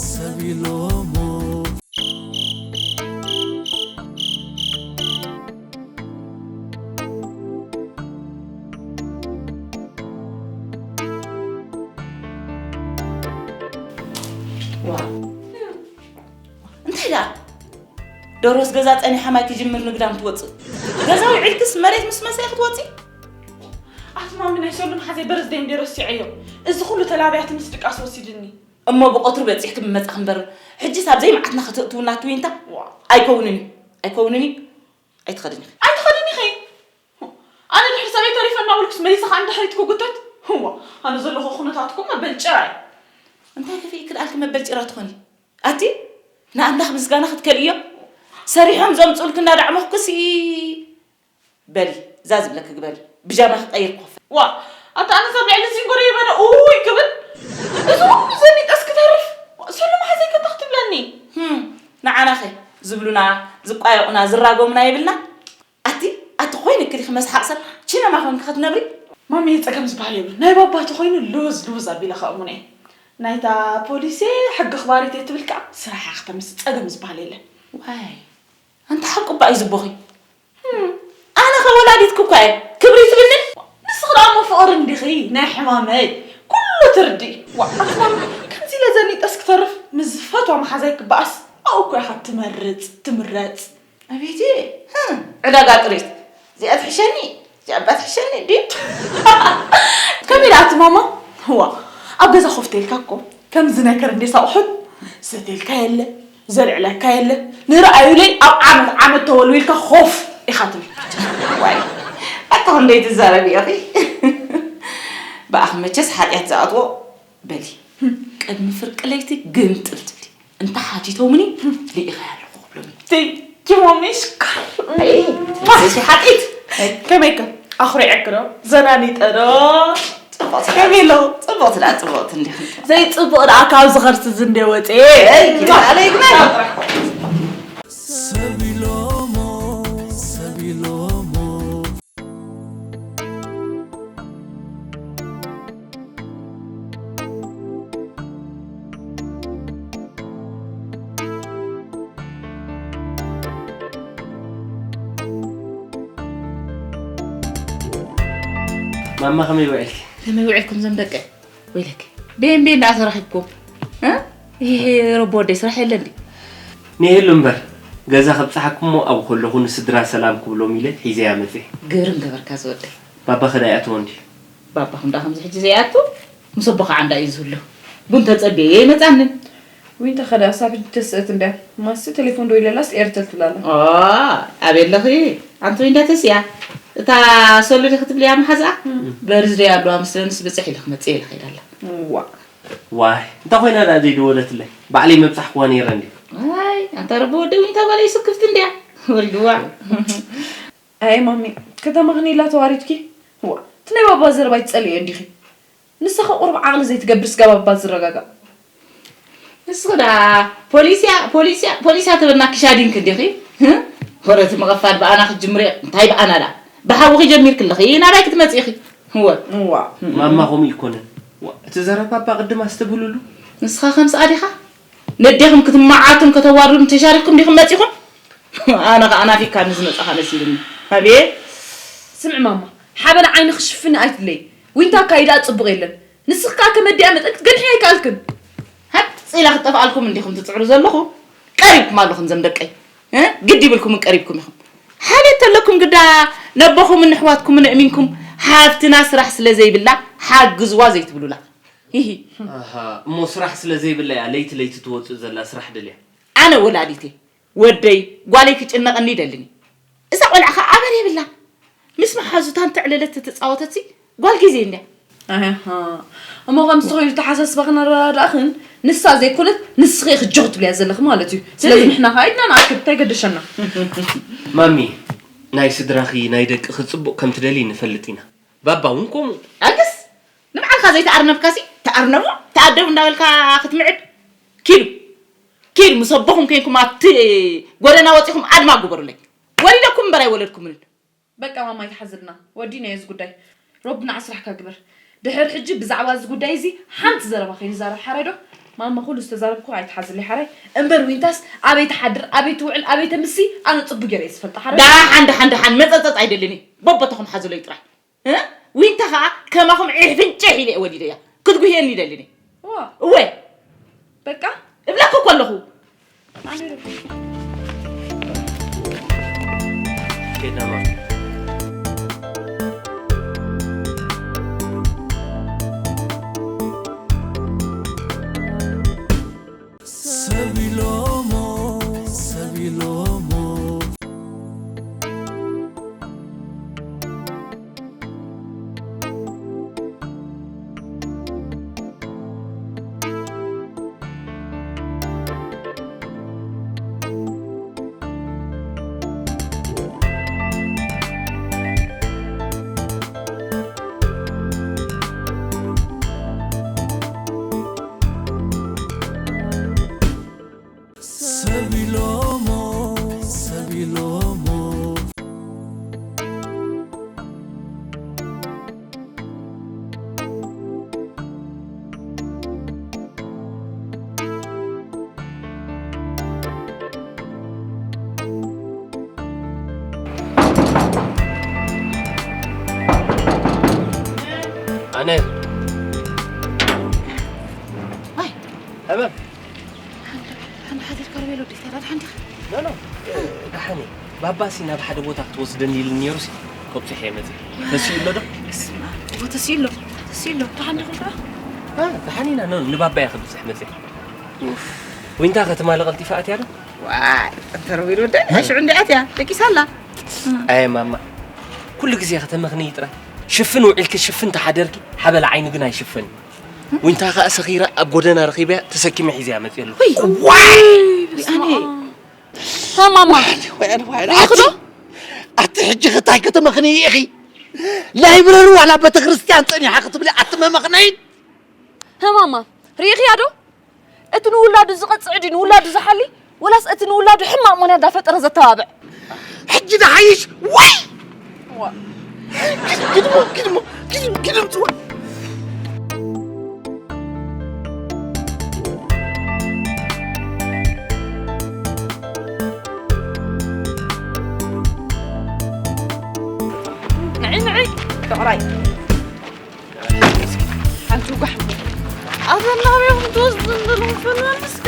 ሰብ ኢሎሞ። ዋው። እንታይ ደኣ? ደሮስ ገዛ ጸኒሓ ማይ ክጅምር ንግዳም ትወጽእ። ገዛ ውዒልክስ መሬት ምስ መሰየ ክትወጺ? ኣቲ ማሚ ናይ ሰሉም ሓዘይ በርዝደይ እንድየ ረሲዐዮ። እዚ ኩሉ ተላብያትንስ ድቃስ ወሲድኒ። እሞ ብቐትሩ በጺሕኪ ምመጻኺ እምበር፣ ሕጂስ ኣብ ዘይመዓትና ከተእትውና ትዊንታ? ዋ። ኣይከውንን እዩ። ኣይከውንን እዩ። ኣይትኸድን ኢኺ። ኣይትኸድን ኢኺ? ኣነ ድሕሪ ሰበይ ተሪፈ እናበልኩስ መሊሰ ኸኣ ንድሕሪት ክጉተት? ህዋ፣ ኣነ ዘለኹ ኩነታት እኮ መበል ጭራ እዩ። እንታይ ከፊእኪ ደኣልኪ መበል ጭራ ትኾኒ? ኣቲ ንኣምላኽ ምስጋና ክትከልእዮ? ሰሪሖም ዘምጽኡልኪ እናዳዕመኽኩሲ በሊ፣ እዛ ዝብለኪ ግበሪ። ብጃማኺ ቀይር ኮፈ። ዋ፣ ኣታ ኣነ ሰብ ልዕሊ ዚንጎ ደይበለ ኡይ ክብል? እዚ ኩሉ ዘኒጠስ ክተርፍ? ሰሉም ሓዘይ ከታ ክትብለኒ? ህም፣ ንዓናኸ ዝብሉና፣ ዝቋየቑና፣ ዝራጎሙና የብልና? ኣቲ፣ ኣቲ ኮይንኪ ዲኺ መስሓቕ ሰብ? ቺነማ ኮንኪ ክትነብሪ? ማሚየ፣ ጸገም ዝበሃል የብሉን። ናይ ባባ ተኾይኑ ልውዝ ልውዝ ኣቢለ ከእሙን እየ። ናይታ ፖሊስ እየ፣ ሕጊ ኣኽባሪት እየ ትብል ከኣ ስራሓ ክተምስ ጸገም ዝበሃል የለን። ዋይ፣ ኣንታ ሓቁ እባ እዩ ዝቦኺ። ህም፣ ኣነ ኸ ወላዲትኪ እኳ እየ። ክብሪ ትብኒ? ንስኺ ደኣ እሞ ፍቕሪ እንዲኺ ናይ ሕማመይ። ኩሉ ትርዲ። ዋ ኣትማን ከምዚ ኢለ ዘኒጠስ ክተርፍ ምስ ዝፈትዋ መሓዛይ ክበኣስ ኣብኡ እኮ ኢኻ ትመርጽ ትምረጽ። ኣቤት። ዕዳጋ ጥሪት። እዚኣ ትሕሸኒ፣ እዚኣ እባ ትሕሸኒ ድዩ? ከመይ ደኣ ኣቲ ማማ? ዋ ኣብ ገዛ ኮፍ ተልካ እኮ ከም ዝነከር እንዴ ሳቑሑት ሰትየልካ የለ ዘልዕለካ የለ ንርኣዩለይ ኣብ ዓመት ዓመት ተወልዊልካ ኮፍ ኢኻ ትብል። ዋይ ኣታ ክንደይ ትዛረቢ ኢኺ። ብኣኺ መቸስ ሓጢኣት ዝኣትዎ በሊ ቅድሚ ፍርቂ ለይቲ ግምጥል ትብሊ። እንተ ሓቲቶምኒ ልኢኸ ኣለኹ ክብሎሚ። ቴንኪ ማሚ ሽኮር። ኣይ፣ ተንስሲ ሓጢት። ከመይከ ኣኹሪዐክዶ ዘናኒጠዶ? ጽቡቕ ስለ ከመይ ኣለዉ? ጽቡቕ ስለ ጽቡቕቲ እንዲኺ። ዘይጽቡቕ ደኣ ካብዚ ከርሲ እዚ እንደ ወጽኤ። ኣይ፣ ኪዳነ ይግባይ። ሰብ ኢሎሞ ሰብ ኢሎሞ። ማማ ከመይ ውዕልኪ? ከመይ ውዕልኩም ዘም ደቀ? ወይለክ ቤን ቤን ደኣ ተራኺብኩም እ? ይሄ ረቦ ወደይ ስራሕ የለ እንዲ? ንየሉ እምበር ገዛ ከብጽሓኩሞ ኣብ ከለኹ ንስድራ ሰላም ክብሎም ኢለ ሒዘያ መጽኤ። ግርም ገበርካ ዝወደይ። ባባ ከዳ ይኣትዎ እንዲ? ባባኹም ደኣ ከምዚ ሕጂ ዘይኣቱ ምስ ኣቦ ከዓ እንዳ እዩ ዝህሉ። ቡን ተጸብየ እየ ኣይመጻንን። ዊንታ ከዳ ሳብ ሕጂ ተስእት እንድያ። ማሲ ቴሌፎን ደው ኢለላስ ኤርተል ትብላላ። ኦ፣ ኣበይ ኣለኺ? ኣንቲ ዊንታ ተስያ። እታ ሶሎ ዲኺ ትብልያ መሓዝኣ? በርዝደይ ኣለዋ ምስለንስ ብጽሕ ኢለ ክመጽእ ኢለ ከይዳ ኣላ። ዋ። ዋይ፣ እንታይ ኮይና ደኣ ዘይደወለትለይ? ባዕለይ መብጻሕክዋ ነይረ እንድዩ። ኣይ፣ ኣንታ ረቢ ወዲ ዊንታ ጓለይ ስክፍቲ እንድያ። ወልድዋ። ኣይ ማሚ፣ ከተማ ክኒላ ተዋሪድኪ? ዋ፣ እቲ ናይ ባባ ዘረባ ይትጸልእዮ እንዲኺ? ንስኺ ቁሩብ ዓቕሊ ዘይትገብሪ ስጋብ ኣባ ዝረጋጋእ። ንስኺ ደኣ ፖሊስያ ፖሊስያ ፖሊስያ ተበና ክሻዲንክ እንዲኺ? ህም? ወረ እቲ ምቕፋድ ብኣና ክትጅምሪ እንታይ ብኣና ደኣ? ብሓውኺ ጀሚርኪ ኣለኺ ናባይ ክትመጺ ኢኺ? እወ። እዋ። ማማ ከምኡ ይኮነን። ዋ፣ እቲ ዘረባ እባ ቅድም ኣስተብህሉሉ። ንስኻ ከምስኣ ዲኻ? ነዴኹም ክትመዓቱን ከተዋርዱን ተሻሪኽኩም ዲኹም መጺኹም? ኣነ ኸኣ ናፊካ ንዝመጻኻ መሲሉኒ። ኣቤት! ስምዒ ማማ፣ ሓበን ዓይንኺ ሽፍኒ ኣይትብለይ። ዊንታ ኣካይዳ ጽቡቕ የለን። ንስኺ ከኣ ከመዲኣ መጠን ክትገድሕያ ኣይከኣልክን። ሃጥ ኢላ ክትጠፍኣልኩም እንዲኹም ትጽዕሩ ዘለኹ። ቀሪብኩም ኣለኹም ዘም ደቀይ። እ? ግዲ ይብልኩምን ቀሪብኩም ኢኹም። ሓልየት ተለኩም ግዳ ነቦኹምን ንሕዋትኩምን ኣእሚንኩም ሓፍትና ስራሕ ስለ ዘይብላ ሓግዝዋ ዘይትብሉላ። ሂሂ። ኣሃ፣ እሞ ስራሕ ስለ ዘይብላ እያ ለይቲ ለይቲ ትወጽእ ዘላ ስራሕ ደልያ። ኣነ ወላዲት እየ። ወደይ፣ ጓለይ ክጭነቐኒ ይደልን እዩ። እዛ ቆልዓ ኸኣ ኣበር የብላን። ምስ መሓዙታን ተዕለለት ተተጻወተትሲ ጓል ግዜ እንድያ። ኣሃ። እሞ ከምዚ ተኾይኑ ተሓሳስባኽን ኣረዳድኣኽን ንሳ ዘይኮነት ንስኺ ኢኺ ጆኽ ትብልያ ዘለኺ ማለት እዩ። ስለዚ እህ። ንሕና ኸኣ ኢድና ንኣክብ እንታይ ገደሸና? ማሚ፣ ናይ ስድራኺ ናይ ደቅኺ ጽቡቕ ከም ትደልዪ ንፈልጥ ኢና። ባባ እውን ከምኡ። ኣልቅስ! ንባዕልኻ ዘይተኣርነብካሲ ተኣርነቦ፣ ተኣደቡ እንዳበልካ ክትምዕድ። ኪዱ። ኪዱ ምስ ኣቦኹም ኬንኩም ኣብቲ ጎደና ወጺኹም ኣድማ ግበሩለይ። ወሊደኩም እምበር ኣይወለድኩምን። በቃ ማማ ኣይትሓዝልና። ወዲናዮ እዚ ጉዳይ። ሮቢ ንዓ ስራሕካ ግበር። ድሕር ሕጂ ብዛዕባ እዚ ጉዳይ እዚ ሓንቲ ዘረባ ከይንዛረብ ሓራይ ዶ? ማማ ኩሉ ዝተዛረብኩ ኣይትሓዝለይ ሓራይ። እምበር ዊንታስ ኣበይ ትሓድር፣ ኣበይ ትውዕል፣ ኣበይ ተምሲ ኣነ ጽቡቅ ገይረ እየ ዝፈልጣ ሓራይ። ደሓን ደሓን ደሓን መጸጸጽ ኣይደልን እየ። በቦታኹም ሓዙለይ ጥራይ። እ? ዊንታ ኸኣ ከማኹም ዒሕ ፍንጭሕ ኢለ እየ ወሊደያ። ክትጉህየኒ ይደልን እየ። ዋ። እወ። በቃ? እብለኪ እኮ ኣለኹ። ኣነ ዶ? ኬድና ማለት እዩ። ሰብ ኢሎሞ፣ ሰብ ኢሎሞ። ሎዲ ተዳድ ሓንዲኻ? ኖ ኖ፣ ደሓን እየ። ባባሲ ናብ ሓደ ቦታ ክትወስደኒ ኢሉ ነይሩሲ፣ ከብፅሕ እየ መፅእ። ተስኡ ኣሎ ዶ? ስማ፣ ተስኡ ኣሎ። ተስኡ ኣሎ። ደሓን ዲኹም ከ? አ፣ ደሓን ኢና። ኖ፣ ንባባ እየ ከብፅሕ መፅእ። ዊንታ ከተማ ለቐልጢፋ ኣትያ ዶ? ዋይ፣ ጠንተር ቢሉ ወደ ሽዑ እንዲኣት እያ ደቂሳ ኣላ። ኣየ ማማ፣ ኩሉ ግዜ ከተመኽንይ ጥራይ። ሽፍን ውዒልኪ ሽፍን ተሓደርኪ፣ ሓበላ ዓይኒ ግን ኣይሽፈን። ዊንታ ከኣ ሰኺራ ኣብ ጎደና ረኺበያ ተሰኪመ ሒዘያ መፅእ ኣለኹ። ዋይ! ኣነ ሃማማ ወያነ ወያነ ኣቲ ኣቲ ሕጂ ክታይ ከተመኽንይ ኢኺ? ላይብረሪ ዋላ ቤተክርስትያን ፀኒሓ ክትብሊ ኣቲ መመኽነይን ሃማማ ርኢኽያ ዶ? እቲ ንውላዱ ዝቐጽዕ ድዩ ንውላዱ ዝሓሊ ወላስ እቲ ንውላዱ ሕማቕ ሞንያ እንዳፈጠረ ዘተባብዕ? ሕጂ ድሓይሽ ወይ ግድሞ ግድሞ ግድሞ ግድም ትዋ ንዒ ንዒ ፍቕራይ ሓንቲ ጓሕ ኣፈና ኣበይኹም ትወስዱ ዘለኹም ፈንዋን እስከ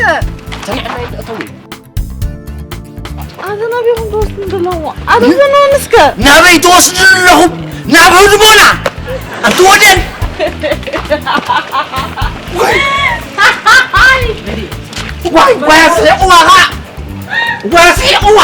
ተንዕናይ ተእተዊ ኣፈና ኣበይኹም ትወስዱ ዘለኹም ኣፈንዋን እስከ ናበይ ትወስዱ ዘለኹም ናብ ህድሞና ኣንቲ ወደን ዋይ ዋይ ኣስሒቕዋ ኸዓ ዋይ ኣስሒቕዋ